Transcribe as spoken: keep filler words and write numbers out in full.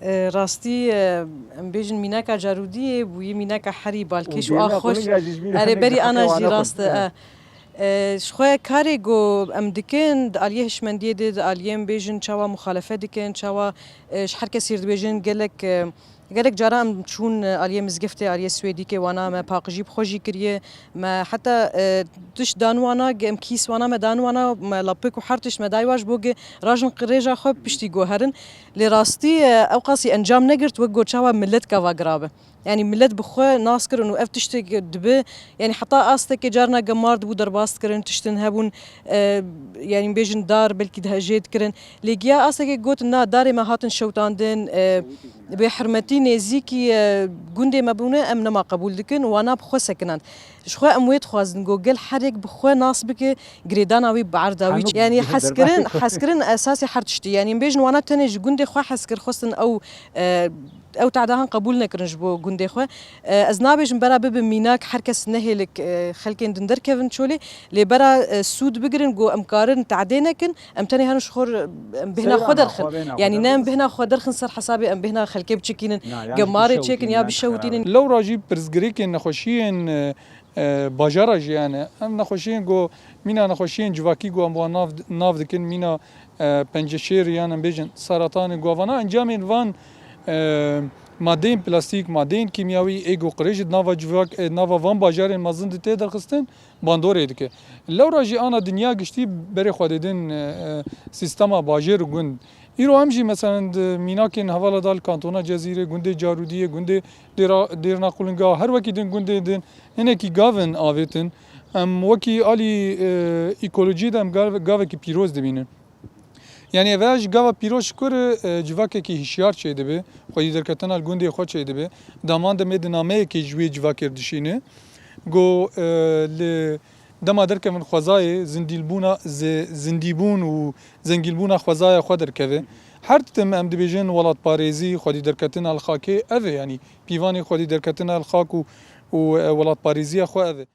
E, rastî, e, em bêjin mînaka carûdiyê bûyî mînaka herî balkêş û a xweş. Erê, berî ana jî rast e. E, ji xwe karê ku em dikin, di aliyê hişmendiyê de, di aliyê em bêjin çawa muxalefe dikin, çawa, e, ji her kesî re dibêjin gelek, e, gelek cara em çûn, e, aliyê mizgiftê, aliyê Swêdîkê wana me paqijî bi xwe jî kiriye. Me heta, e, tişt dan wana, em kîs wana me dan wana, me lapik û her tişt me daywa ji bo ge rajin rêja xwe piştî guherin. Lê rastî, e, ew qasî encam negirt wek go çawa millet gava girabe. Yanî millet bi xwe nas kirin û ev tiştek dibe, yanî heta astekê carna gemar dibû derbas dikirin, tiştin hebûn, e, yanî bêjin dar belkî de jê dikirin. Lê giya astekê gotin, na, darê me hatin şewtandin, e, bêhirmetî nêzîkî, e, gundê me bûne, em nema qebûl dikin, wana bi xwe sekinand. Ji xwe em wê dixwazin, go gel her yek bi xwe nas bike, girêdana wî bi erda wî. Yanî hezkirin, hezkirin esasê her tiştî. Yanî em bêjin wana tenê ji gundê xwe hezkir, xwestin ew, e, ew tedahan qebûl nekirin ji bo gundê xwe. E, ez nabêjim bera bibe mînak, her kes nehêlik, e, xelkên din derkevin çolê, lê bera, e, sûd bigirin, go em karin tedê nekin, em tenê herin ji xwe, em bêhna xwe derxin. Yanî ne em bêhna xwe derxin ser hesabê em bêhna xelkê biçikînin, gemarê çêkin ya bişewitînin. Lewra jî pirsgirêkên nexweşiyên, e, e, bajara jî, yani em nexweşiyên ku mîna nexweşiyên civakî ku em wan nav, nav dikin, mîna, e, penceşêr yan em bêjin saratanê, ku vana encamên van, e, madeyên plastîk, madeyên kîmyawî ê ku qirêj di nava civak, e, nava van bajarên mezin de tê derxistin, bandorê dike. Lewra jî ana dinya giştî berê xwe didin, e, e, sîstema bajêr û gund. Îro em jî, meselen, di mînakên hevala da li kantona Cezîrê, gundê Carûdiyê, gundê Dêra-, Dêrna Qulinga, her wekî din gundê din hinekî gavin avêtin. Em wekî alî, e, ekolojiyê de em gav-, gavekî pîroz dibînin. Yanî ev ji gava pîroz ji kur, e, civakekî hişyar çêdibe, xwedî derketina li gundê xwe çêdibe. Daman demê di nameyekê ji wê civakê re dişîne. Go, e, li dema derkevin xwezayê, zindîlbûna, zi-, zindîbûn û zengîlbûna xwezaya xwe derkeve. Her tim em dibêjin welatparêzî, xwedî derketina li xakê, ev e, yanî pîvanê xwedî derketina li xak û, û, e, welatparêziya xwe ev e.